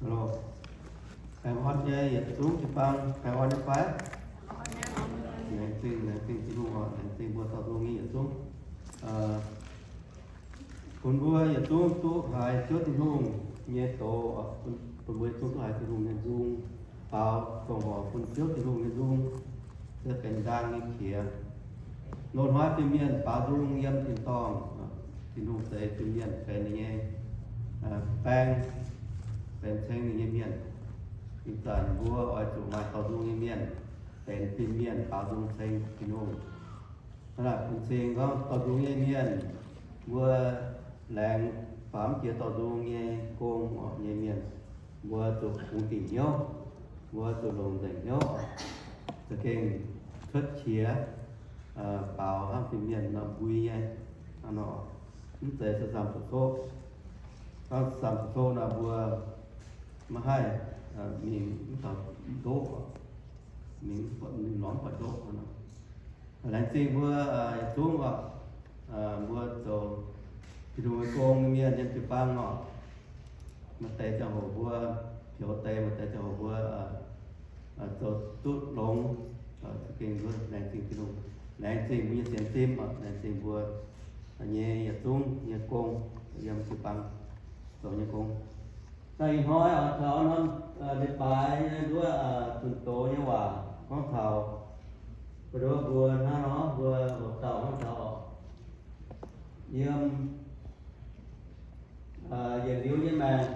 Hello. Baengh orn nyei yietc zungv jiu-baang, baengh orn nyei fai? Laengz zingh, laengz zingh Tin-Hungh oc, laengz zingh mbuo dauh nzung nyei yietc zungv. Bun mbuo yietc zungv duqv haiz Ziouv Tin-Hungh nyei doz, bun mbuo yietc zungv duqv haiz Tin-Hungh nyei nzung, baaux dongh horc bun Ziouv Tin-Hungh nyei nzung, se benx ndaang nyei qiex. Loz-hnoi fin-mienh baaux nzung yiem tin-dorngh, Tin-Hungh zeix fin-mienh benx ninh nyei baeng, benx ceng ninh nyei mienh. Ih zanc mbuo oix zuqc maaih dorh nzung nyei mienh benx fin-mienh baaux nzung ceng Tin-Hungh. Hnangv naaic bun cing gorngv dorh nzung nyei mienh, mbuo laengz faaux jiex dorh nzung nyei gong nyei mienh, mbuo zuqc bungx dingc hnyouv, mbuo zuqc longc nzengc hnyouv, za'gengh cuotv qiex, baaux hnangv fin-mienh nor mbui nyei. Hnangv nor, mv zeiz se zaamc zuqc coqv. Gorngv zaamc zuqc coqv nor, mbuo maiv haih mingh mv taux ndoqv, mingh lorz mv buatc ndoqv. Laengz zingh mbuo yietc zungv oc, mbuo zoux Tin-Hungh nyei gong nyei mienh yiem jiu-baang oc. Maaih deix ziangh hoc mbuo pioux deix, maaih deix ziangh hoc mbuo zoux duqv longx. Za'gengh mbuo laengz zingh Tin-Hungh, laengz zingh mbuo nyei sienx fim oc, laengz zingh mbuo nyei yietc zungv nyei gong yiem jiu-baang zoux nyei gong. Naaiv ih hnoi oix taux norm leiz-baaix nduov zunh doz nyei waac gorngv taux, mbuo hnangv nor mbuo hoc dauh hnangv taux oc, yiem yietc liuz nyei maengc,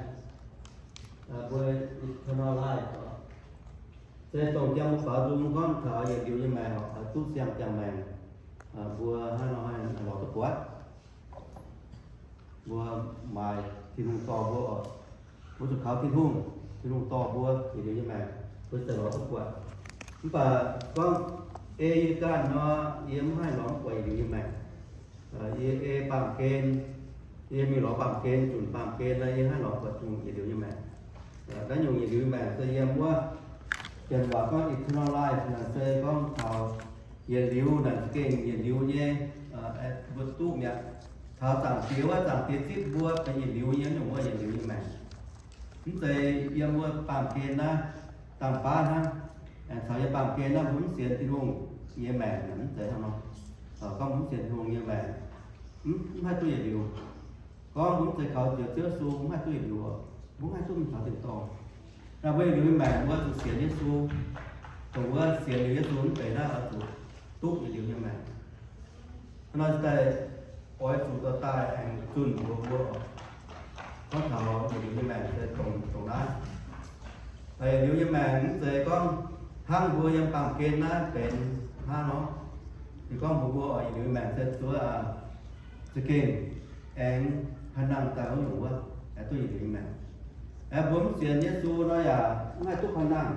mbuo eternal life oc. Se dongh jang mbuo baaux nzung gorngv taux yietc liuz nyei maengc oc, duqv siang-ziangh maengc, mbuo hnangv nor haih lorz duqv buatc. Mbuo maaih Tin-Hungh dorh mbuo oc. Mbuo zuqc kaux Tin-Hungh, Tin-Hungh dorh mbuo yietc liuz nyei maengc, mbuo ziouc lorz duqv buatc. Mv baac gorngv ei yie ganh nor, yie mv haih lorz mv buatc yietc liuz nyei maengc. Yie ei baamh gen, yie mingh lorz baamh gen, zunc baamh gen nor, yie mv haih lorz buatc yietc liuz nyei maengc. Naaiv nyungc yietc liuz nyei maengc se yiem wuov janx waac gorngv eternal life naaic se gorngv taux yietc liuz naaic za'gengh yietc liuz nyei, mbuo duqv mi'aqv. Taux Zaangc Diex wuov, Zaangc Diex zipv mbuo benx yietc liuz nyei, nyungc wuov yietc liuz nyei maengc. Mv zeiz yiem wuov baamh gen naaiv, dangh baav hnangv, aengx caux yiem baamh gen naaiv mbuo mv sienx Tin-Hungh nyei maengc, mv zeiz hnangv nor. Gorngv mbuo mv sienx Tin-Hungh nyei maengc, mv haih duqv yietc liuz. Gorngv mbuo mv zeiz kaux Ziouv Yesu, mv haih duqv yietc liuz, mbuo mv haih duqv mingh taux tin-dorngh. Naaiv mbuo yietc liuz nyei maengc mbuo zuqc sienx Yesu, dongh wuov sienx liuz Yesu mv deix naaiv oix zuqc duqv yietc liuz nyei maengc. Hnangv nor daaih oix zuqc dorh daaih aengx zunh mbuox mbuo oc. Gorngv taux yietc liuz nyei maengc se dongh, dongh naaiv. Yietc liuz nyei maengc mv zeiz gorngv hnangv mbuo yiem baamh gen naaiv benx hnangv nor. Ninh gorngv mbuox mbuo oc, yietc liuz nyei maengc se zuov, za'gengh aengx paaiv nangh daaih wuov nyungc wuov, aengx duqv yietc liuz nyei maengc. Aengx mbuo mv sienx Yesu nor yaac mv haih duqv paaiv nangh,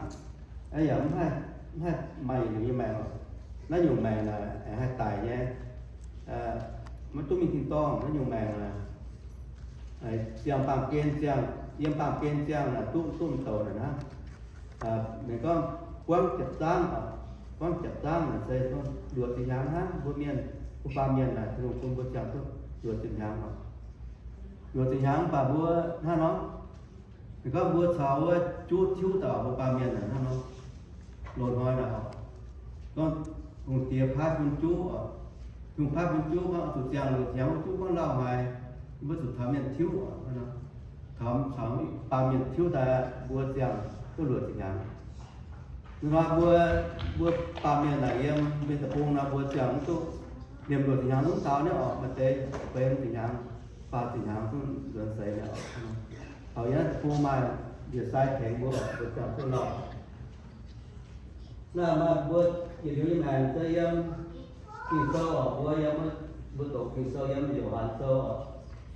yaac mv haih, mv haih maaih yietc liuz nyei maengc oc. Naaiv nyungc maengc naaic aengx haih daic nyei. Maiv duqv mingh tin-dorngh naaiv nyungc maengc naaic. Ziangh baamh gen ziangh, yiem baamh gen ziangh naaic duqv, duqv mv douc naaic hnangv. Ninh gorngv buangv japc zaangv oc, buangv japc zaangv naaic se gorngv luoqc ziepc hnyangx hnangv. Mbuo mienh, mbuo baamh mienh naaic Tin-Hungh bun mbuo ziangh duqv luoqc ziepc hnyangx oc. Luoqc ziepc hnyangx mv baac mbuo hnangv nor, ninh gorngv mbuo caux wuov juv tiuv daaih oc, mbuo baamh mienh naaic hnangv nor. Loz-hnoi naaic oc, gorngv hungh diex paaiv bun juv oc, hungh paaiv bun juv gorngv zuqc ziangh luoqc ziepc hnyangx, wuov juv gorngv lauh haic, mbuo zuqc taux mienh tiuv oc. Taux, taux baamh mienh tiuv daaih mbuo ziangh duqv luoqc ziepc hnyangx. Ih hnoi mbuo, mbuo baamh mienh naaic yiem mienh deic-bung nor mbuo ziangh mv duqv, liemh luoqc ziepc hnyangx zungv dau nyei oc. Maaih deix feix ziepc hnyangx, faah ziepc hnyangx zungv nzuonx seix nyei oc. Taux yiem naaiv deic-bung maaih ndie-sai tengx mbuo oc, mbuo ziangh duqv lauh. Naaiv maaih mbuo yietc liuz nyei maengc se yiem Ging-Sou oc, mbuo yiem, mbuo doqc Ging-Sou yiem Yo^han Sou oc,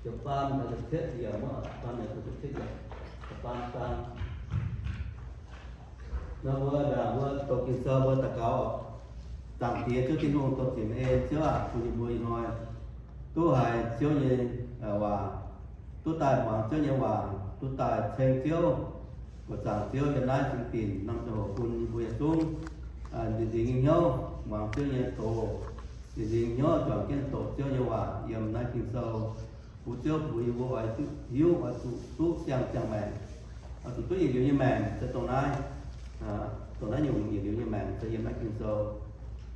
ziepc faam taux ziepc cietv yiemc oc, faam yiemc taux ziepc cietv yiemc, ziepc faam zaang. Nor mbuo ndaangc mbuo doqc Ging-Sou mbuo daux gaux oc. Zaangc Diex Ziouv Tin-Hungh, dongh ziepc en Ziouv aac, bun yie mbuo ih hnoi duqv haiz Ziouv nyei waac, duqv daaih muangx Ziouv nyei waac, duqv daaih ceng Ziouv, buoqc zaangc Ziouv yiem naaiv zingx dinc norm ziangh hoc bun yie mbuo yietc zungv nzingx hnyouv muangx Ziouv nyei doz, nzingx hnyouv juangc jienv doqc Ziouv nyei waac yiem naaiv Ging-Sou. Bun Ziouv bun yie mbuo oix duqv hiuv, oix zuqc duqv siang-ziangh maengc. Zuqc duqv yietc liuz nyei maengc se dongh naaiv, dongh naaiv nyungc yietc liuz nyei maengc se yiem naaiv Ging-Sou,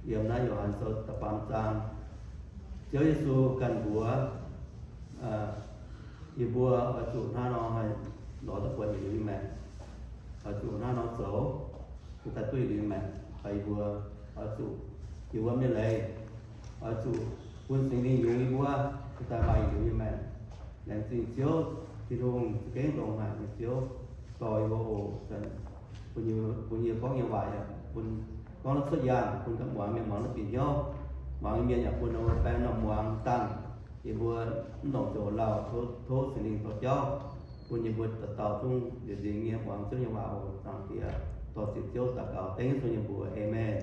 yiem naaiv Yo^han Sou da'faam zaang. Ziouv Yesu ganh mbuox yie mbuo oix zuqc hnangv nor haih lorz duqv buatc yietc liuz nyei maengc, oix zuqc hnangv nor zoux, duqv daaih duqv yietc liuz nyei maengc. Baac yie mbuo oix zuqc yiem wuom nyei leiz, oix zuqc bun Singx Lingh yungz yie mbuo, duqv daaih maaih yietc liuz nyei maengc. Laengz zingh Ziouv Tin-Hungh za'gengh longx haic nyei Ziouv, dorh yie mbuo oc, bun yie gorngv nyei waac yaac bun gorngv duqv cuotv yaangh, bun ganh muangx mienh muangx duqv bieqc hnyouv, muangx nyei mienh yaac bun ninh mbuo baeng norm muangx dangh. Yie mbuo mv longc zoux lauh, tov Singx Lingh dorh jauv bun yie mbuo dauh dauh zungv nziex nzingx nyei muangx Ziouv nyei waac oc. Zaangc Diex, dorh ziepc Ziouv daux gaux dengv Yesu nyei mbuox, aamen.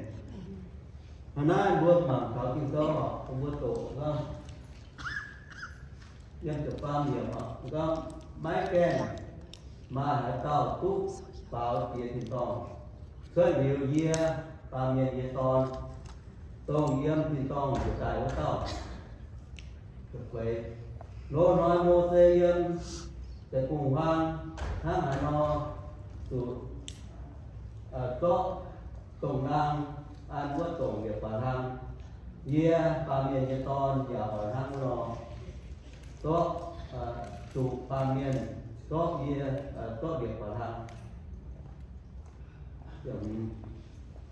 Hnangv naaiv mbuo mangc taux Ging-Sou oc, mbuo doqc gorngv, yiem ziepc faam yiemc oc, gorngv, maiv gaengh maaih haaix dauh duqv faaux jiex tin-dorngh cuotv liuz yie, Baamh Mienh nyei Dorn, dongh yiem tin-dorngh njiec daaih wuov dauh. Loz-hnoi Mose yiem deic-bung-huaang hnangv haaix nor zuqc zorqv dongh naang an wuov dongh liepc baac hlang, yie, Baamh Mienh nyei Dorn, yaac oix hnangv wuov nor zorqv, zuqc baamh mienh zorqv yie, zorqv liepc baac hlang.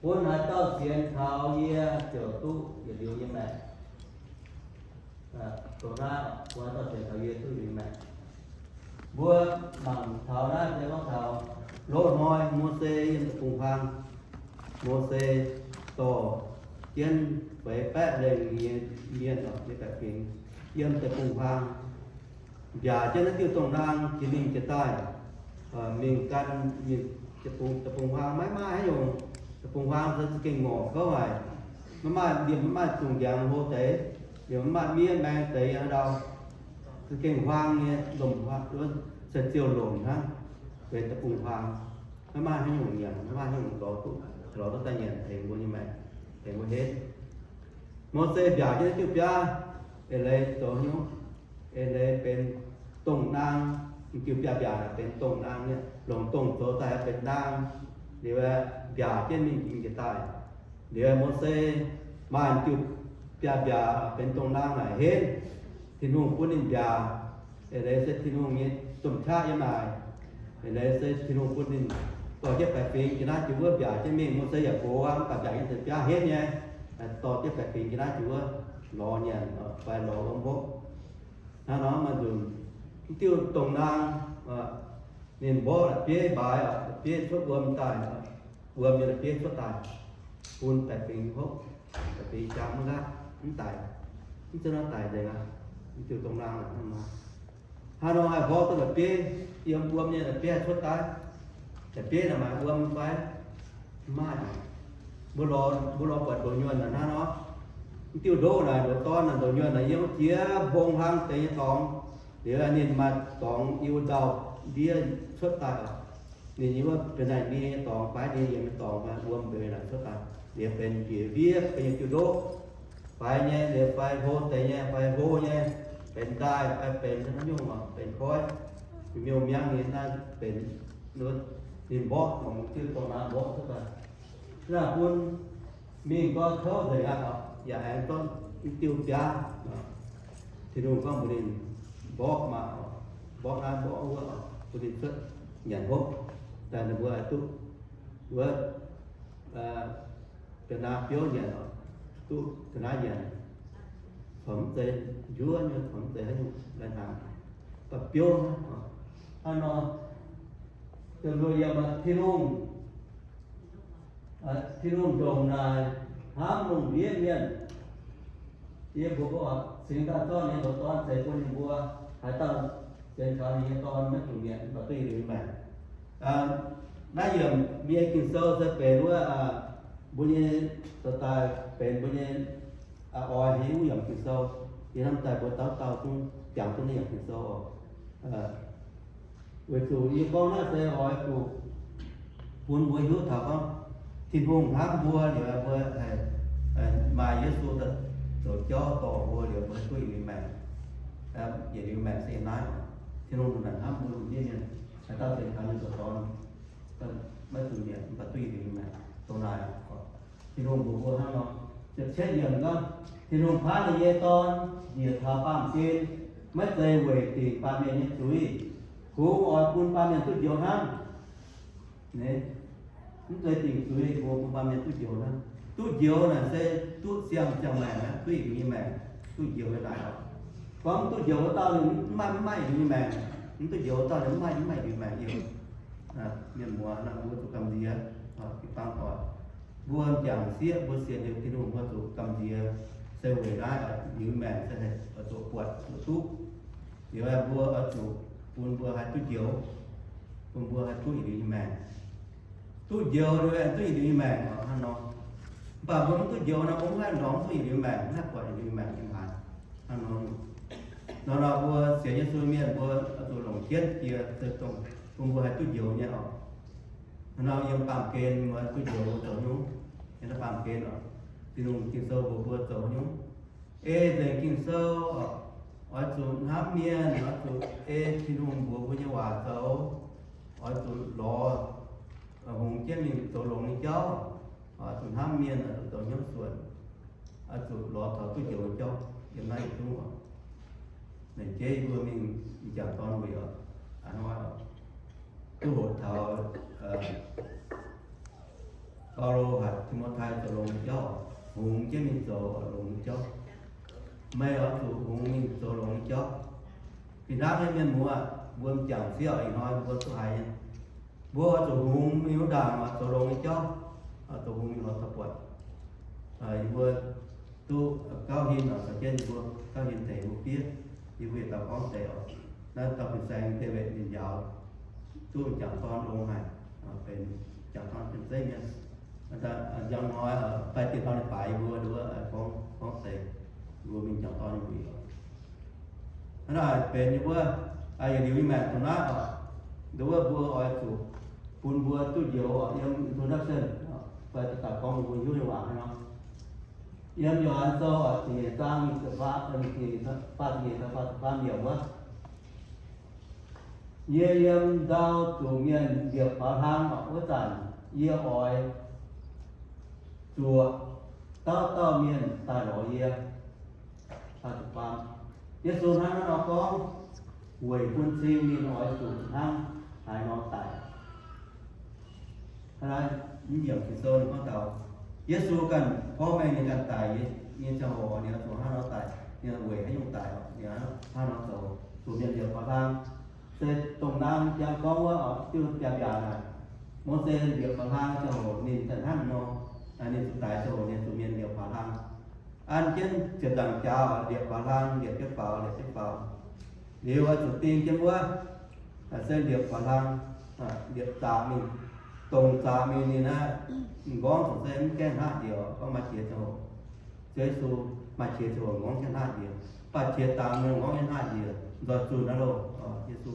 Bun haaix dauh sienx kaux yie ziouc duqv yietc liuz nyei maengc. Mbuo mangc taux naaiv se gorngv taux loz-hnoi Mose yiem deic-bung-huaang, Mose dorh jienv feix baeqv lengh nyei mienh, nyei baeqc fingx yiem deic-bung-huaang, mbiaac jienv naaiv diuh dongh naang jiex mingh jiex daaih, mingh gan mingh deic-bung-huaang, maiv maaih haaix nyungc. Deic-bung-huaang se za'gengh ngorc kouv haic, maiv maaih liemh, maiv maaih zungh ndiangx hlo deix, liemh maiv maaih miev maeng deix nyei ndau, za'gengh huaang nyei lomc, se ziouh lomc hnangv, benx deic-bung-huaang. Maiv maaih haaix nyungc nyanc, maiv maaih haaix nyungc lorz duqv, lorz duqv daaih nyanc tengx mbuo nyei maengc, tengx mbuo henv. Mose mbiaac jienv diuh biaav, eix leiz zoux haaix nyungc? Eix leiz benx dongh naang. Diuh biaav mbiaac benx dongh naang nyei, longc dongh zoux daaih benx naang. Liuz mbiaac jienv mingh jiex daaih. Liuz Mose maaih diuh biaav mbiaac benx dongh naang naaic henv, Tin-Hungh bun ninh mbiaac. Eix leiz se Tin-Hungh nyei domh qaqv yiem naaic. Eix leiz se Tin-Hungh bun ninh dorh jienv baeqc fingx jiex naaiv jiex wuov, mbiaac jienv mingh. Mose yaac gox aqv, mv baac mbiaac jienv deix biaav henv nyei, dorh jienv baeqc fingx jiex naaiv jiex wuov, lorz nyanc fai lorz wuom hopv. Hnangv nor maaih nzunc, mv diuh dongh naang, ninh mborqv la'bieiv mbaaix, la'bieiv cuotv wuom daaih, wuom nyei la'bieiv cuotv daaih, bun baeqc fingx hopv, baeqc fingx jangx mv nqaatv, mv daic, mv zeiz nor daic nzengc aqv. Mv diuh dongh naang hnangv nor. Hnangv nor haih mborqv duqv la'bieiv, yiem wuom nyei la'bieiv haih cuotv daaih. La'bieiv naaic maaih wuom fai? Mv maaih. Mbuo lorz, mbuo lorz buatc ndoqc nyuonh naaic hnangv nor. Mv diuh ndoqv naaic, ndoqc dorn naaic, ndoqc nyuonh naaic yiem jiex mbong hlang deix nyei dorngx. Liuz ninh maaih dorngx iu ndau-ndiev cuotv daaih oc. Ninh nyei wuov benx naaic nie nyei dorngx fai nie yiemc nyei dorngx fai wuom mbeix naaic cuotv daaih. Liuz benx njiec ndiev benx yietc diuh ndoqv. Faix nyei, liuz fai hlo deix nyei, fai hlo nyei, benx ndaaih fai benx haaix nyungc oc, benx koiv, miuc-miuc miangv nyei naaiv benx, ninh mborqv, mangc diuh dongh naang mborqv cuotv daaih. Naaiv bun mingh gorngv kouv nzengc aqv oc, yaac aengx zorqv mv diuh biaav, Tin-Hungh gorngv mbuox ninh mborqv maah oc, mborqv naaiv mborqv wuov oc, bun ninh cuotv nyanc hopv, daaih ninh mbuo duqv wuov ga'naaiv biouv nyanc oc, duqv ga'naaiv nyanc, corc mv zeiz njuov nyei, corc mv zeiz haaix nyungc lai-hnaangx, baac biouv hnangv oc. Hnangv nor, dongh mbuo yiem Tin-Hungh, Tin-Hungh ndongc naaic hnamv lungh ndiev mienh. Yie mbuox mbuo oc, cingx daaih zorqv ninh ndoqc Dorn zeix bun ninh mbuo. Haaix dauh sienx kaux ninh nyei Dorn maiv zuqc mietc, mv baac duqv yietc liuz maengc. Naaiv yiemc mienh Ging-Sou se benx wuov, mbuo nyei, daaih benx mbuo nyei, oix hei wuov yiemc Ging-Sou. Yie hnamv daaih mbuo dauh dauh zungv jangx duqv naaiv yiemc Ging-Sou oc. Weic zuqc yie gorngv naaiv se oix zuqc bun mbuo hiuv taux gorngv Tin-Hungh hnamv mbuo liuz, mbuo maaih Yesu zoux jauv dorh mbuo liuz, mbuo duqv yietc liuz maengc. Yietc liuz maengc se yiem naaiv. Tin-Hungh naaic hnamv mbuo lungh ndiev mienh. Haaix dauh sienx kaux ninh zoux dorn, maiv zuqc nyiemc, mv baac duqv i hnyouv maengc. Dongh naaic, Tin-Hungh mbuox mbuo hnangv nor. Ziepc cietv yiemc gorngv, Tin-Hungh paaiv ninh nyei Dorn njiec taux baamh gen, maiv zeiz weic dingc baamh mienh nyei zuiz, kungx oix bun baamh mienh duqv njoux hnangv. Mv zeiz dingc zuiz, kungx bun baamh mienh duqv njoux hnangv. Duqv njoux naaic se duqv siang ziangh maengc aqv, duqv i hnyouv nyei maengc, duqv njoux nyei naaic oc. Gorngv mv duqv njoux wuov dauh ninh mv maaih, mv maaih i hnyouv nyei maengc. Mv duqv njoux wuov dauh ninh mv maaih, mv maaih i hnyouv nyei maengc yiem. Mienh muoz, mbuo zuqc gamh nziex, jiu-baang doic. Mbuo jangc sieqv, mbuo sienx liuz Tin-Hungh, mbuo zuqc gamh nziex. Se weic naaiv i hnyouv nyei maengc se oix zuqc buatc, zuqc duqv. Liuz mbuo oix zuqc bun mbuo haih duqv njoux, bun mbuo haih duqv i hnyouv nyei maengc. Duqv njoux liuz aengx duqv i hnyouv nyei maengc hnangv nor. Mv baac mbuo mv duqv njoux nor, mbuo mv haih ndorm duqv i hnyouv nyei maengc, mv haih buatc i hnyouv nyei maengc nyei haaix hnangv nor. Nor nor mbuo sienx Yesu mienh mbuo oix zuqc longc jienv jiex se dongh bun mbuo haih duqv njoux nyei oc. Nor yiem baamh gen mbuo duqv njoux zoux nyungc, yiem naaiv baamh gen oc. Tin-Hungh Ging-Sou mbuox mbuo zoux nyungc. Ei nzengc Ging-Sou oc, oix zuqc hnamv mienh, oix zuqc ei Tin-Hungh mbuox mbuo nyei waac zoux, oix zuqc lorz, hungx jienv mingh zoux longx nyei jauv, oix zuqc hnamv mienh, oix zuqc zoux hnyouv suonc, oix zuqc lorz taux duqv njoux nyei jauv yiem naaiv yietc zungv oc. Laengz jeiv yie mbuo mingh m'jangc dorn wuic oc, a'hnoi oc, duqv hoqc taux Baulo hatc Ti^mo^tai zoux longx nyei jauv, hungx jienv mingh zoux longx nyei jauv. Meih oix zuqc hungx mingh zoux longx nyei jauv. Fih hnangv nyei, mienh muoz, mbuo m'jangc sieqv ih hnoi mbuo duqv haiz nyei, mbuo oix zuqc hungx mingh wuov ndaangc oix zoux longx nyei jauv, oix zuqc hungx mingh lorz taux buatc. Yie mbuo duqv gauv hinh oc, caux jienv yie mbuo gauh hinh deix mbuo fiev, yie mbuo yietc dauh gorngv deix oc. Naaiv dauh fin-saeng David ninh njaaux duqv m'jangc dorn longx haic, benx m'jangc dorn fin-zeiv mienh. Njang hnoi fai diex dauh ninh baaix yie mbuo nduov gorngv, gorngv deix, yie mbuo mingh m'jangc dorn nyei wuic oc. Hnangv naaic benx yie mbuo yietc liuz nyei maengc dongh naaiv oc. Nduov mbuo oix zuqc bun mbuo duqv njoux oc, yiem introduction fai daux gaux gorngv mbuo hiuv nyei waac hnangv nor. Yiem Yo^han Sou ziepc nyeic zaang nyic ziepc faam, faah ziepc nyeic, faah ziepc faam yiemc wuov, yie yiem ndau zuqc mienh mbiepc faaux hlang wuov zanc, yie oix zuoqc dauh dauh mienh daaih lorz yie. Yesu hnangv naaiv nor gorngv weic bun cing ninh oix zuqc hnangv haaix nor daic. Hnangv naaiv mv yiemc Ging-Sou ninh gorngv taux Yesu ganh porv mengh ninh ganh daic nyei ziangh hoc, ninh oix zuqc hnangv nor daic, ninh weic haaix nyungc daic, ninh hnangv nor zoux, zuqc mienh mbiepc faaux hlang. Se dongh naaiv jang gorngv wuov diuh biaav-mbiaac naaic, Mose mbiepc faaux hlang ziangh hoc ninh daaih hnangv nor, ninh zuqc daic ziangh hoc ninh zuqc mienh mbiepc faaux hlang. An jienv ziepc nzaangc jaax, mbiepc faaux hlang, mbiepc jienv faaux, mbiepc jienv faaux. Liuz oix zuqc ding jienv wuov, se mbiepc faaux hlang, mbiepc zaqc mingh, dongc zaqc mingh ninh naaiv, m'nqorngv zuqc se mv gaengh hnaqv njiec, gorngv maaih qiex ziangh hoc, Ziouv Yesu maaih qiex ziangh hoc m'nqorngv gaengh hnaqv njiec, mv baac qiex dangx mingh m'nqorngv mv hnaqv njiec, nzoih zunh hnangv loh. Yesu,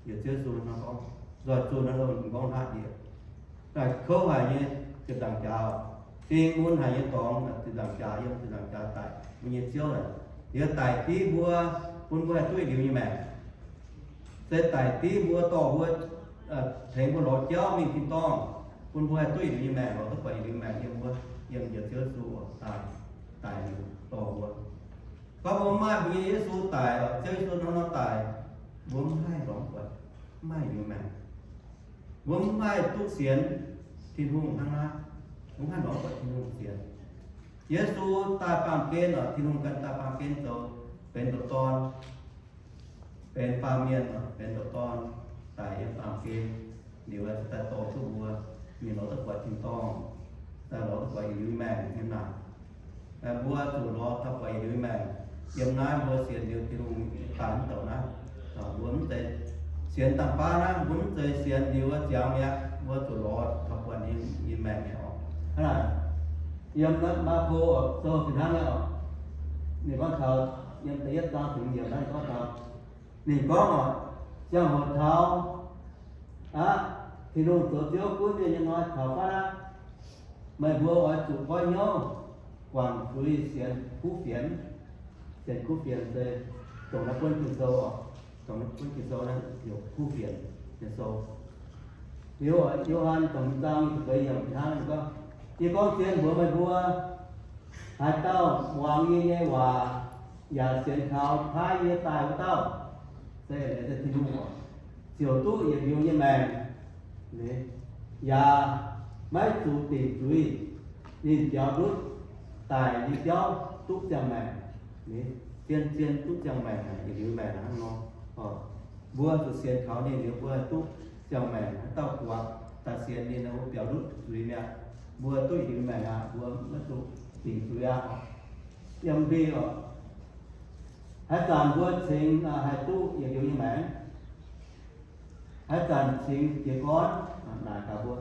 Ziouv Yesu hnangv gorngv, nzoih zunh hnangv loh, m'nqorngv hnaqv njiec. Naaic kouv haic nyei ziepc nzaangc jaax, ding mun haic nyei dorngx, ziepc nzaangc jaax yiem, ziepc nzaangc jaax daic, mbuo nyei Ziouv naaic, liuz daic div mbuo, bun mbuo haih duqv yietc liuz nyei maengc. Se daic div mbuo, dorh mbuo, tengx mbuo lorz jauv mingh tin-dorngh, bun mbuo haih duqv yietc liuz nyei maengc, lorz duqv buatc yietc liuz maengc yiem mbuo, yiem njoux Ziouv Yesu daic, daic liuz dorh mbuo. Gorngv mbuo mv maaih mbuo nyei Yesu daic, Ziouv Yesu hnangv nor daic, mbuo mv haih lorz buatc, mv maaih yietc liuz maengc. Mbuo mv haih duqv sienx Tin-Hungh hnangv naaiv, mbuo mv haih lorz buatc Tin-Hungh sienx. Yesu daaih baamh gen oc, Tin-Hungh ganh daaih baamh gen zoux benx ndoqc dorn, benx baamh mienh oc, benx ndoqc dorn, daic yiem baamh gen, liuz daaih dorh duqv mbuo mingh lorz duqv buatc tin-dorngh, daaih lorz duqv buatc yietc liuz maengc yiem naaic. Mbuo zuqc lorz taux buatc yietc liuz maengc yiem naaiv, mbuo sienx liuz Tin-Hungh daaih mv douc naaiv. Mbuo mv zeiz sienx dangh baav naaiv, mbuo mv zeiz sienx liuz ziangx mi'aqv, mbuo zuqc lorz taux buatc ninh nyei maengc nyei oc. Hnangv naaic, yiem Maako Sou fih hnangv nyei oc. Ninh gorngv taux yiem da'yietv zaang fingx yiemc naaiv ninh gorngv taux, ninh gorngv oc, ziangh hoc taux aqv, Tin-Hungh zoux Ziouv gunv mienh nyei hnoi taux fatv aqv. Meih mbuo oix zuqc goiv hnyouv guangc zuiz sienx kuv fienx. Sienx kuv fienx se dongh naaiv buonv Ging-Sou oc, dongh naaiv buonv Ging-Sou naaiv heuc kuv fienx. Yie sou, Yo^han da'hmz zaang ziepc feix yiemc hnangv gorngv, Yie gorngv zien mbuox meih mbuo, haaix dauh muangx yie nyei waac yaac sienx kaux paaiv yie daaih wuov dauh, se Tin-Hungh oc, ziouc duqv yietc liuz nyei maengc, yaac maiv zuqc dingc zuiz. Ninh biaux ndutv daic nyei jauv duqv ziangh maengc. Zien-zien duqv ziangh maengc, yietc liuz maengc hnangv nor. Mbuo zuqc sienx kaux ninh liuz mbuo duqv ziangh maengc. Haaix dauh guangc daaih sienx ninh, mbuo biaux ndutv zuiz mi'aqv. Mbuo duqv yietc liuz maengc aqv, mbuo maiv zuqc dingc zuiz aqv. Yiem mbuo oc, haaix zanc mbuo cingx haih duqv yietc liuz nyei maengc? Haaix zanc cingx jiez gorn? Naaic gaax mbuo,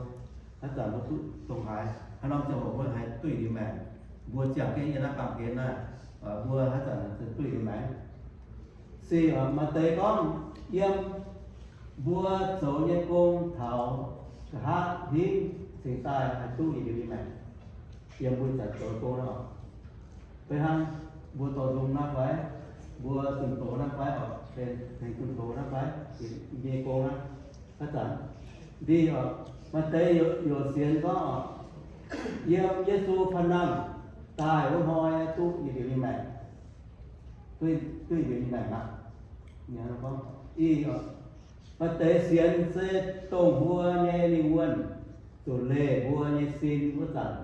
haaix zanc mbuo duqv dongh haaix, haaix norm ziangh hoc mbuo haih duqv yietc liuz maengc? Mbuo ziangh jienv yiem naaiv baamh gen naaiv, mbuo haaix zanc duqv yietc liuz maengc? Se maaih deix gorngv yiem mbuo zoux nyei gong taux nqa'haav hingv cingx daaih haih duqv yietc liuz nyei maengc. Yiem mbuo zanc zoux gong nor, beiv hnangv mbuo dorh nzung naaiv fai, mbuo zunh doz naaiv fai oc, tengx zunh doz naaiv fai, nyei gong naaiv, haaix zanc, ndin oc, maaih deix youc sienx gorngv oc, yiem Yesu paan nangh daaih wuov hnoi duqv yietc liuz nyei maengc, duqv yietc liuz nyei maengc aqv. Ih, maaih deix sienx se dongh mbuo nyei lingh wuonh zuqc leih mbuo nyei sin wuov zanc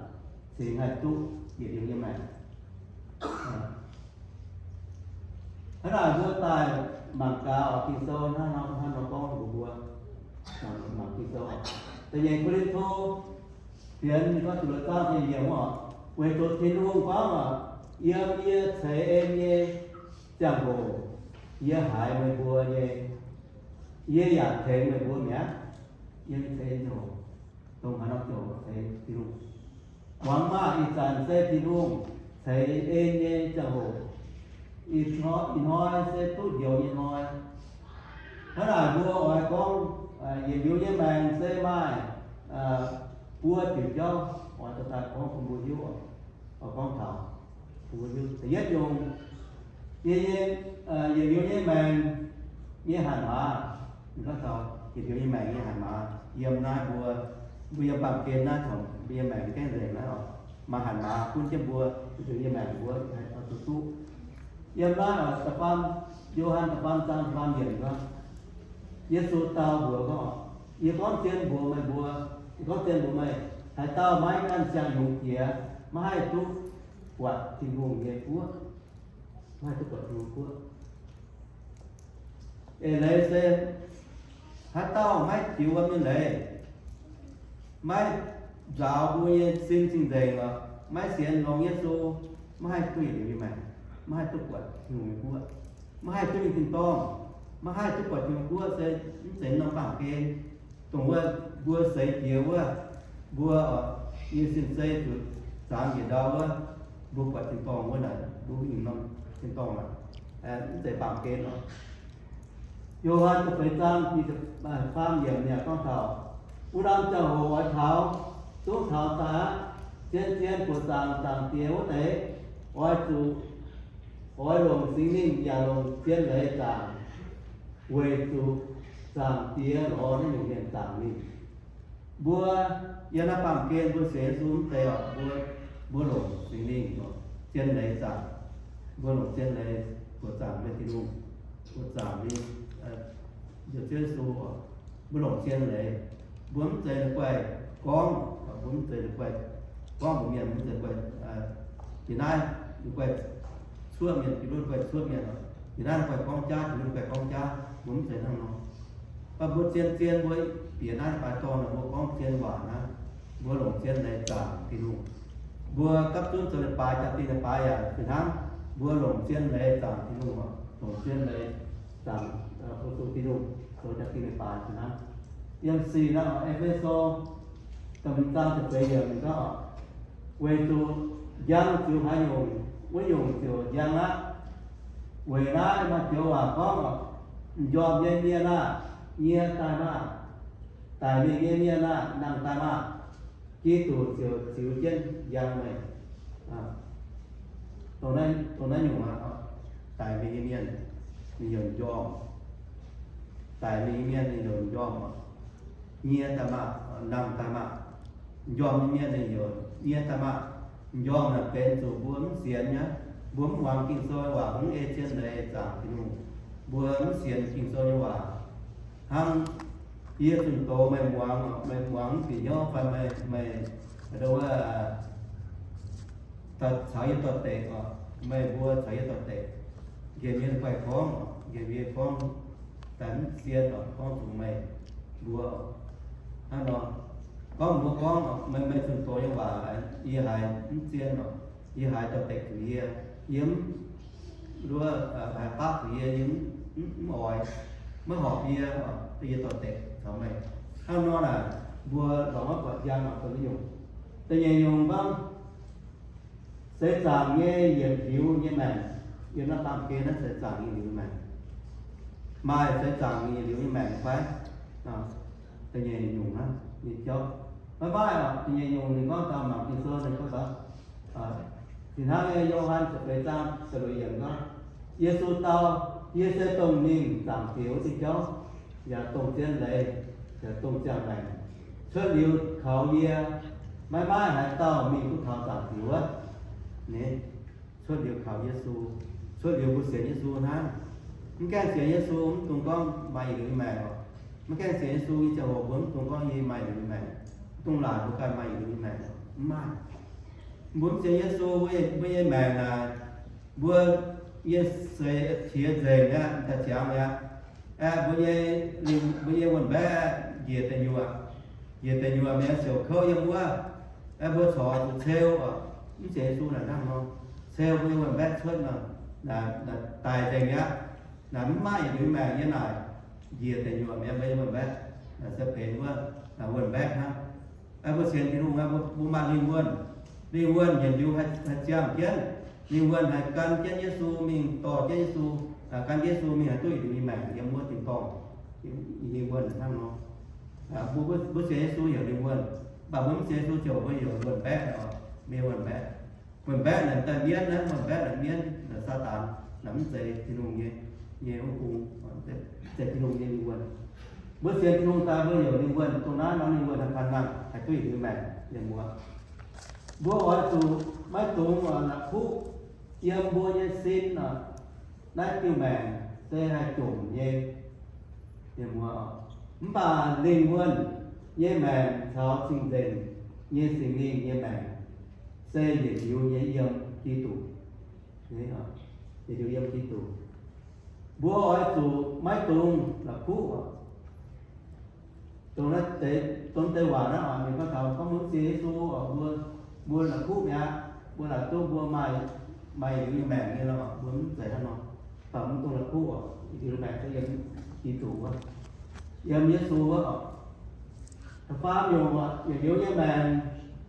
cingx haih duqv yietc liuz nyei maengc. Hnangv naaic mbuo daaih mangc gaax oc, Ging-Sou hnangv nor gorngv mbuox mbuo, mangc Ging-Sou, Da'nyeic Ko^lin^to fienx gorngv ziepc luoqc zaang ziepc yiemc oc, weic zuqc Tin-Hungh gorngv oc, Yiem yie ceix en nyei ziangh hoc yie haiz meih mbuo nyei, yie yaac tengx meih mbuo mi'aqv. Yiem ceix en ziangh hoc, dongh haaix norm ziangh hoc ceix Tin-Hungh? Muangx maah! Ih zanc se Tin-Hungh ceix en nyei ziangh hoc. Ih hnoi se duqv njoux nyei hnoi. Hnangv naaic mbuo oix gorngv yietc liuz nyei maengc se maaih buo diuc jauv oix dorh daaih gorngv bun mbuo hiuv, oix gorngv taux bun mbuo hiuv. Da'yietv nyungc, yie nyei yietc liuz nyei maengc nyei hatc maaz, gorngv taux yietc liuz nyei maengc nyei hatc maaz yiem naaiv mbuo, mbuo yiem baamh gen naaiv, mbuo yiem maengc gaengh nzengc naaiv oc, maaih hatc maaz gunv jienv mbuo yietc liuz nyei maengc mbuo haih duqv duqv. Yiem naaiv oc, da'faam, Yo^han da'faam zaang da'faam yiemc gorngv, Yesu dau mbuox gorngv, Yie gorngv zien mbuox meih mbuo, yie gorngv zien mbuox meih, haaix dauh maiv ganh siang-yungz jiex, maiv haih duqv buatc Tin-Hungh nyei guoqv. Maiv haih duqv buatc Tin-Hungh guoqv. Eix leiz se haaix dauh maiv jiu wuom nyei leiz, maiv nzaaux mbuo nyei sin cing-nzengc oc, maiv sienx longx Yesu, maiv haih duqv yietc liuz nyei maengc, maiv haih duqv buatc Tin-Hungh nyei guoqv, maiv haih duqv mingh tin-dorngh, maiv haih duqv buatc Tin-Hungh guoqv se mv zeiz norm baamh gen. Dongh wuov mbuo seix jiex wuov, mbuo, yie sin-sei zuqc zaangx njiec ndau wuov, mbuo buatc tin-dorngh wuov naaic, mbuo mingh norm tin-dorngh aqv. Mv zeiz baamh gen oc. Yo^han da'feix zaang faam yiemc yaac gorngv taux, Wuov norm ziangh hoc oix taux, zungv taux daaih aqv. Zien-zien buoqc zaangc Zaangc Diex wuov deix oix zuqc, oix longc Singx Lingh yaac longc zien leiz zaangc, weic zuqc Zaangc Diex lorz naaiv nyungc mienh zaangc ninh. Mbuo yiem naaiv baamh gen mbuo sienx Yesu mv deix oc, mbuo, mbuo longc Singx Lingh, zien leiz zaangc. Mbuo longc zien leiz buoqc zaangc mbuo nyei Tin-Hungh, buoqc zaangc mbuo nyei Ziouv Yesu oc. Mbuo longc zien leiz. Mbuo mv zeiz guaih gorngv, mbuo mv zeiz guaih gorngv mbuox mienh, mv zeiz guaih, bieqc naaiv ninh guaih cuoqv mienh, bieqc wuov guaih cuoqv mienh, bieqc naaiv guaih gorngv jaav, bieqc wuov guaih gorngv jaav, mbuo mv zeiz hnangv nor. Mv baac mbuo zien-zien mbuo bieqc naaiv deix dorngx, mbuo gorngv zien waac naaiv, mbuo longc zien leiz zaangc Tin-Hungh. Mbuo gapv zunv zoux leiz-baaix jaa-dingh leiz-baaix yaac fih hnangv, mbuo longc zien leiz zaangc Tin-Hungh, longc zien leiz zaangc, fu-sux Tin-Hungh, zoux jaa-dingh leiz-baaix fih hnangv. Yiem sic naaiv, E^fe^so da'hmz zaang ziepc feix yiemc ninh gorngv, Weic zuqc njang ziux haaix nyungc, wuov nyungc ziouc njang aqv. Weic naaiv maaih joux waac gorngv, M'njormh nyei mienh aah! Nyie daaih maah! Daic mingh nyei mienh aah! Nangh daaih maah! Giduc ziouc ziux jienv njang meih. Dongh naaiv nyungc aqv, daic mingh nyei mienh, ninh heuc m'njormh. daic mingh nyei mienh ninh heuc m'njormh oc. Nyie daaih maah, namh daaih maah. M'njormh nyei mienh ninh heuc nyie daaih maah. M'njormh naaic benx zuqc mbuo mv sienx nyei, mbuo mv muangx Ging-Sou nyei waac, mbuo mv ei zien leiz zaangc Tin-Hungh, mbuo mv sienx Ging-Sou nyei waac. Hnangv yie zunh doz meih muangx, meih muangx mv bieqc hnyouv fai meih, meih, meih, caux yie doix-dekc oc, meih mbuo caux yie doix-dekc, nqemh yie guaih gorngv oc, nqemh yie gorngv daaih mv zien oc, gorngv zuqc meih mbuo oc. Hnangv nor, gorngv mbuo gorngv oc, meih, meih zunh doz nyei waac yie haiz mv zien oc, yie haiz doix-dekc zuqc yie, yie mv, nduov, haiz baqv zuqc yie, yie mv, mv oix, maiv horpc yie oc, yie doix-dekc caux meih. Hnangv nor naaic, mbuo lorz maiv buatc njang oc, dongh naaiv nyungc. Da'nyeic nyungc gorngv, seix zaangc nyei yietc liuz nyei maengc. Yiem naaiv baamh gen naaiv seix zaangc nyei yietc liuz maengc. Maaih seix zaangc nyei yietc liuz nyei maengc fai? Da'nyeic nyungc naaiv nyei jauv. Maiv maaih oc. Da'nyeic nyungc ninh gorngv dauh mangc Ging-Sou ninh gorngv, fih hnangv nyei Yo^han ziepc feix zaang da'luoqc yiemc gorngv, Yesu dau, Yie se dongh mingh zaangc Diex wuov diuh jauv, yaac dongh zien leiz, yaac dongh ziangh maengc. Cuotv liuz kaux yie, maiv maaih haaix dauh mingh duqv taux zaangc Diex wuov. Ninh cuotv liuz kaux Yesu, cuotv liuz mbuo sienx Yesu hnangv. Mv gaengh sienx Yesu mv dungx gorngv maaih yietc liuz nyei maengc oc. Mv gaengh sienx Yesu nyei ziangh hoc mbuo mv dungx gorngv yie maaih yietc liuz nyei maengc. Mv dungx laaic mbuo ganh maaih yietc liuz nyei maengc. Mv maaih. Mbuo mv sienx Yesu, mbuo nyei maengc naaic, mbuo nyei seix qiex nzengc mi'aqv, daaih ziangx mi'aqv. Aeqv, mbuo nyei, mbuo nyei wuonh mbaeqv njiec deic nyuoqc, njiec deic nyuoqc mi'aqv, siouc kouv yiem wuov. Aeqv, mbuo corc zuqc ceu oc. Mv sienx Yesu naaic hnangv nor, ceu mbuo nyei wuonh mbaeqv cuotv nor, naaic daic nzengc mi'aqv. Naaic mv maaih yietc liuz maengc yiem naaic, njiec deic nyuoqc mi'aqv, mbuo nyei wuonh mbaeqv, naaic se benx wuov, naaic wuonh mbaeqv hnangv. Aeqv, mbuo sienx Tin-Hungh aeqv, mbuo, mbuo maaih lingh wuonh. Lingh wuonh yietc liuz haih, haih ziangh jienv. Lingh wuonh haih gan jienv Yesu mingh, dorh jienv Yesu, gan Yesu mingh haih duqv yietc liuz nyei maengc yiem wuov tin-dorngh. Lingh wuonh hnangv nor. Mbuo, mbuo sienx Yesu heuc lingh wuonh, mv baac mbuo mv sienx Yesu ziouc mbuo heuc wuonh mbaeqv oc, mbuo nyei wuonh mbaeqv. Wuonh mbaeqv naaic daaih mienv naaiv, wuonh mbaeqv naaic mienv, naaic Saadaan, naaic mv zeiz Tin-Hungh nyei, nyei wuov bung, mv zeiz Tin-Hungh nyei lingh wuonh. Mbuo sienx Tin-Hungh daaih mbuo heuc lingh wuonh, dongh naaiv norm lingh wuonh haih gan nangh, haih duqv yietc liuz maengc, mienh muoz. Mbuo oix zuqc maiv dungx la'kuqv yiem mbuo nyei sin oc, naaiv diuh maengc se haih jomc nyei, mienh muoz. Mv baac lingh wuonh nyei maengc caux cing-nzengc nyei Singx Lingh nyei maengc se yietc liuz nyei yiem Giduc. Yietc liuz yiem Giduc. Mbuo oix zuqc maiv dungx la'kuqv oc. Dongh naaiv deix, dongh deix waac naaiv oc, ninh gorngv taux gorngv mbuo mv sienx Yesu oc, mbuo, mbuo la'kuqv mi'aqv. Mbuo la'kuqv mbuo maaih, maaih yietc liuz nyei maengc nyei lorqc, mbuo mv zeiz hnangv nor. Mv baac mv dungx la'kuqv oc, yietc liuz maengc se yiem Giduc wuov, yiem Yesu wuov oc. Da'faam nyungc oc, yietc liuz nyei maengc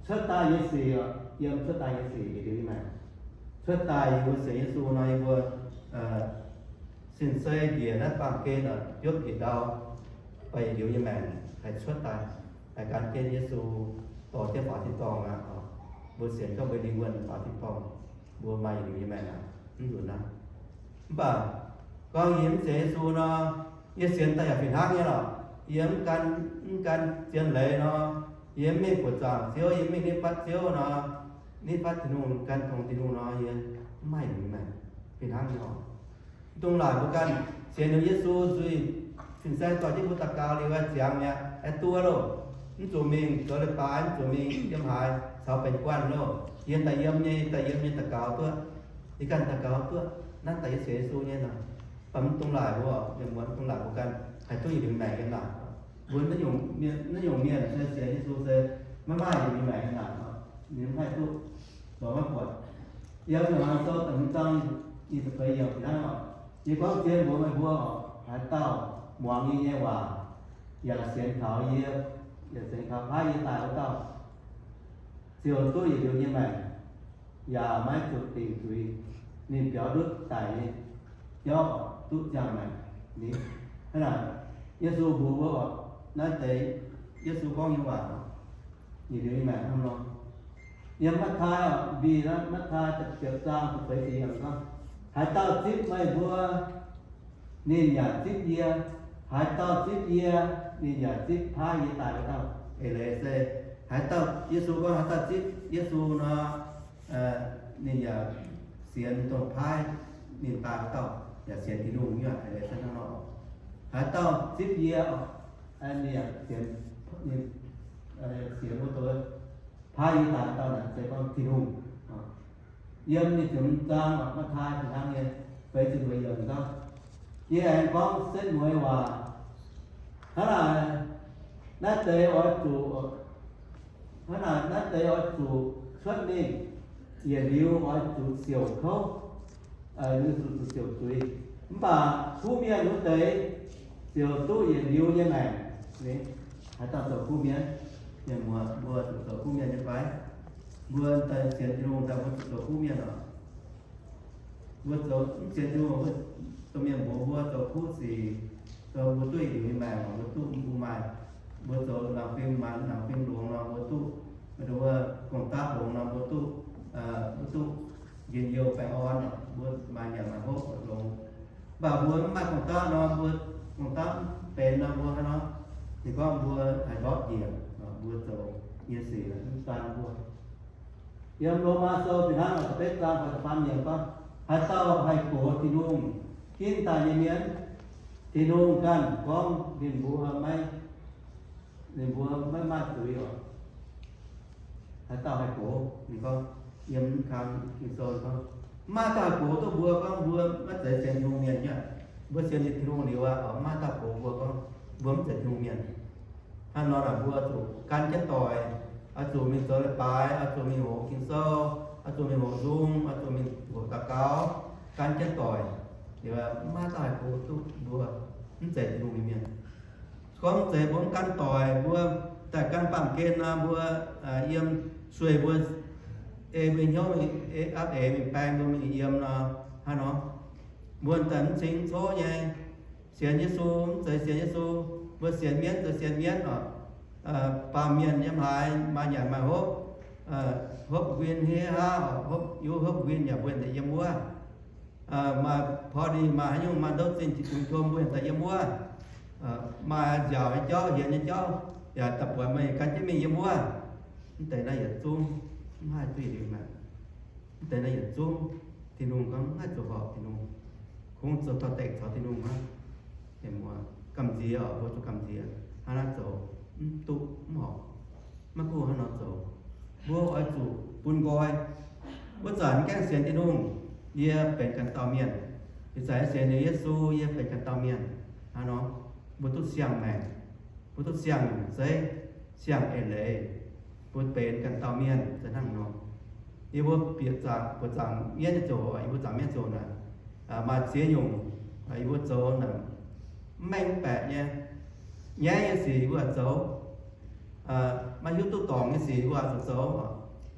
cuotv daaih nyei sic oc, yiem cuotv daaih nyei sic yietc liuz nyei maengc. Cuotv daaih yie mbuo sienx Yesu nor, yie mbuo sin-sei njiec naaiv baamh gen oc, biopv njiec ndau, baac yietc liuz nyei maengc haih cuotv daaih, haih gan jienv Yesu dorh jienv faaux tin-dorngh aqv oc. Mbuo sienx gorngv mbuo lingh wuonh faaux tin-dorngh, mbuo maaih yietc liuz nyei maengc aqv, mv nzunc naaiv. Mv baac gorngv yie mv sienx Yesu nor, yie sienx daaih yaac fih hnangv nyei lorqc. Yie mv gan, mv gan zien leiz nor, yie mv mingh buoqc zaangc Ziouv, yie mv mingh nitv fatv Ziouv nor, nitv fatv Tin-Hungh, gan tongx Tin-Hungh nor, yie mv maaih yietc liuz nyei maengc, fih hnangv nyei lorqc. Mv dungx laaic mbuo ganh sienx liuz Yesu nzuih, fin-saeng dorh jienv mbuo daux gaux liuz, ziangx mi'aqv, aengx duqv loh. Mv zuqc mingh zoux leiz-baaix, mv zuqc mingh yiem haaix caux benx guanh loh. Yiem daaih yiem nyei, daaih yiem nyei daux gaux duqv. Yie ganh daux gaux duqv, naaiv daaih yie sienx Yesu nyei nor. Mv baac mv dungx laaic mbuo, mienh muoz, mv dungx laaic mbuo ganh haih duqv yietc liuz maengc nyei naaic. Mbuo naaiv nyungc mienh, naaiv nyungc mienh se sienx Yesu se maiv maaih yietc liuz maengc nyei naaic. Ninh mv haih duqv, lorz maiv buatc. Yiem Yo^han Sou da'hmz zaang nyic ziepc feix yiemc naaiv oc, yie gorngv zien mbuox meih mbuo oc, haaix dauh muangx yie nyei waac, yaac sienx kaux yie, yaac sienx kaux paaiv yie daaih wuov dauh, ziouc duqv yietc liuz nyei maengc, yaac maiv zuqc dingc zuiz. Ninh biaux ndutv daic nyei jauv duqv ziangh maengc. Ni, hnangv naaic, Yesu mbuox mbuo oc, naaiv deix Yesu gorngv nyei waac, yietc liuz nyei maengc hnangv nor. Yiem Matv^taai oc, mbi naaiv Matv^taai ziepc zaang ziepc feix yiemc gorngv, haaix dauh zipv meih mbuo, ninh yaac zipv yie. Haaix dauh zipv yie, ninh yaac zipv paaiv yie daaih wuov dauh. Eix leiz se haaix dauh, Yesu gorngv haaix dauh zipv Yesu nor, ninh yaac sienx dongh paaiv ninh daaih wuov dauh, yaac sienx Tin-Hungh nyei. Eix leiz se hnangv nor. Haaix dauh zipv yie, ninh yaac sienx, ninh sienx wuov dauh paaiv yie daaih dauh naaic se gorngv Tin-Hungh. Yiem ninh ziepc hmz zaang, Matv^taai fih hnangv nyei feix ziepc luoqc yiemc gorngv, yie aengx gorngv setv mueiz waac, hnangv naaic, naaiv deix oix zuqc, hnangv naaic, naaiv deix oix zuqc cuotv mingh, yietc liuz oix zuqc siouc kouv, liuz zuqc, zuqc siouc zuiz. Mv baac kuv mienh wuov deix ziouc duqv yietc liuz nyei maengc. Haaix dauh zoux kuv mienh? Mienh muoz, mbuo zuqc zoux kuv mienh nyei fai? Mbuo daaih sienx Tin-Hungh daaih mbuo zuqc zoux kuv mienh oc. Mbuo zoux mv sienx Tin-Hungh, mbuo domh mienh mbuox mbuo zoux kuv sic, zoux mbuo duqv yietc liuz nyei maengc, mbuo duqv mv bung maaih. Mbuo zoux laangz fim maanz, laangz fim longx nor mbuo duqv, mbuo gong-daqv longx nor mbuo duqv, mbuo duqv njien-youh baengh orn, mbuo maaih nyanc maaih hopv longx. Mv baac mbuo mv maaih gong-daqv nor, mbuo gong-daqv mv benx nor, mbuo haaix nor? Ninh gorngv mbuo haih ndortv njiec, mbuo zoux nyei sic mv gan mbuo. Yiem Lomaa Sou fih hnangv da'betv zaang faah da'faam yiemc gorngv, haaix dauh haih gox Tin-Hungh ginv daaih nyei mienh, Tin-Hungh ganh gorngv ninh mbuo maiv, ninh mbuo maiv maaih zuiz oc. Haaix dauh haih gox? Ninh gorngv, yiem mv kang Ging-Sou gorngv, mv maaih dauh haih gox duqv mbuo gorngv mbuo maiv zeiz sienx Tin-Hungh mienh nyei. Mbuo sienx Tin-Hungh liuz aqv, mv maaih dauh gox mbuo gorngv mbuo mv zeiz Tin-Hungh mienh. Hnangv nor naaic mbuo zuqc gan jienv doic, oix zuqc mingh zoux leiz-baaix, oix zuqc mingh hoqc Ging-Sou, oix zuqc mingh hoqc nzung, oix zuqc mingh hoqc daux gaux, gan jienv doic. Liuz mv maaih dauh haih gox duqv mbuo mv zeiz Tin-Hungh nyei mienh. Gorngv mv zeiz mbuo mv gan doic, mbuo daaih gan baamh gen nor, mbuo yiem sueih mbuo ei mbuo hnyouv, apv eix mingh baeng mbuo mingh yiem nor, hnangv nor, mbuo daaih mv cing mv coqv nyei. Sienx Yesu mv zeiz sienx Yesu, mbuo sienx mienv zeiz sienx mienv oc. Baamh mienh yiem haaix maaih nyanc maaih hopv, hopv win heh haa, hopv yuv hopv win yaac mbuo daaih yiem wuov. Maaih พอดี maaih haaix nyungc maaih ndouv zinh ziqc dungz qom mbuo daaih yiem wuov. Maaih nziaauc nyei jauv, hienx nyei jauv, yaac daaih buatc meih gan jienv mingh yiem wuov. Mv deix naaiv yietc zungv mv haih duqv yietc liuz maengc. Mv deix naaiv yietc zungv Tin-Hungh gorngv mv haih zoux horpc Tin-Hungh. Kungx zoux dorh dengh caux Tin-Hungh hnangv. Gamh nziex oc, mbuo zuqc gamh nziex hnangv naaiv zoux, mv duqv mv horpc. Maiv gunv hnangv nor zoux, mbuo oix zuqc bun nqoi. Wuov zanc mv gaengh sienx Tin-Hungh, yie benx ganh dauh mienh. Ih zanc yie sienx liuz Yesu, yie benx ganh dauh mienh. Hnangv nor, mbuo duqv siang-maengc, mbuo duqv siang-nyungc zeiv, siang-eix leiz, mbuo benx ganh dauh mienh za'hnangv nor. Yie mbuo bieqc zaangc, buoz zaangc mienv nyei zoux, yie mbuo zaangc mienv zoux naaic, maaih ziex nyungc yie mbuo zoux naaic mv mengh mv baeqc nyei. Nyaiv nyei sic yie mbuo zoux, maiv hiuv duqv dorngc nyei sic yie mbuo zuqc zoux,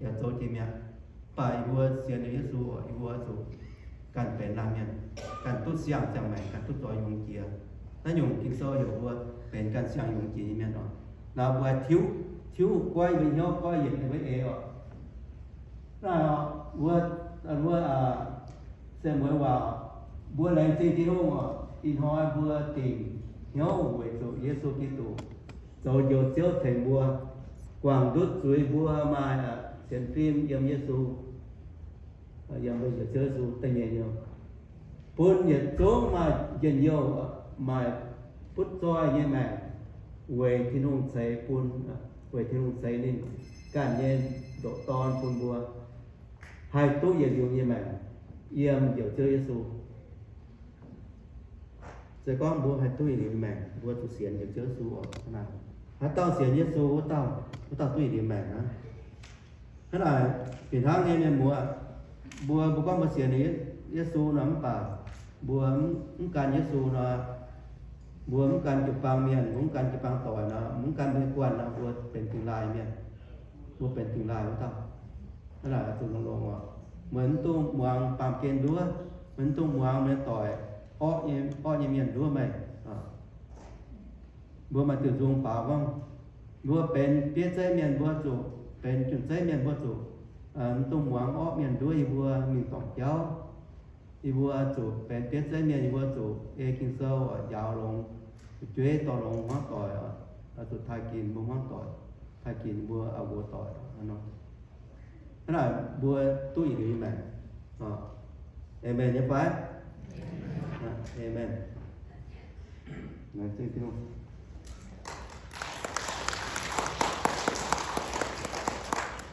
yaac zoux jiex mi'aqv. Mv baac yie mbuo sienx liuz Yesu, yie mbuo zuqc ganh benx laanh mienh, ganh duqv siang ziangh maengc, ganh duqv zoux yungz jiex. Naaiv nyungc Ging-Sou heuc mbuo benx ganh siang yungz jiex nyei mienh oc. Naaiv mbuo haih tiuv, tiuv goiv mbuo hnyouv, goiv yienc ninh mbuo eix oc. Naaiv mbuo, mbuo se mueiz waac, mbuo laengz zingh Tin-Hungh oc. Ih hnoi mbuo dingc hnyouv weic zuqc Yesu Giduc zoux Njoux Ziouv tengx mbuo, guangc ndutv zuiz mbuo maaih sienx fim yiem Yesu, yiem Njoux Ziouv Yesu da'nyeic nyei, bun yietc zungv maaih njien-youh, maaih butv zoih nyei maengc, weic Tin-Hungh ceix bun, weic Tin-Hungh ceix ninh ganh nyei ndoqc Dorn bun mbuo, haih duqv yietc liuz nyei maengc yiem Njoux Ziouv Yesu. Se gorngv mbuo haih duqv yietc liuz nyei maengc, mbuo zuqc sienx Njoux Ziouv Yesu oc. Haaix dauh sienx Yesu wuov dauh, wuov dauh duqv yietc liuz maengc aqv. Hnangv naaic, fih hnangv nyei mienh muoz, mbuo, mbuo gorngv mbuo sienx Yesu nor, mv baac mbuo mv gan Yesu nor, mbuo mv gan jiu-baang mienh, mbuo mv gan jiu-baang doic nor, mbuo mv gan mbuo nyei guanh nor, mbuo benx dingh laaih mienh. Mbuo benx dingh laaih wuov dauh. Hnangv naaic zuqc longx-longx oc. Meih mv dungx muangx baamh gen nduov, meih mv dungx muangx meih nyei doic, orqv nyei, orqv nyei mienh nduov meih. Mbuo maaih diuc nzung baaux gorngv, mbuo benx bieiv zeiv mienh mbuo zuqc, benx junc zeiv mienh mbuo zuqc, mv dungx muangx orqv mienh nduov yie mbuo mingh dorngc jauv. Yie mbuo zuqc benx bieiv zeiv mienh, yie mbuo zuqc ei Ging-Sou njaaux longx. fu'jueiv dorh longx hmuangv doic, zuqc taaih ginx mbuo hmuangv doic, taaih ginx mbuo auv-nqox doic nor. Hnangv naaic mbuo duqv yietc liuz nyei maengc. Aamen nyei fai? Aamen. Laengz zingh Tin-Hungh.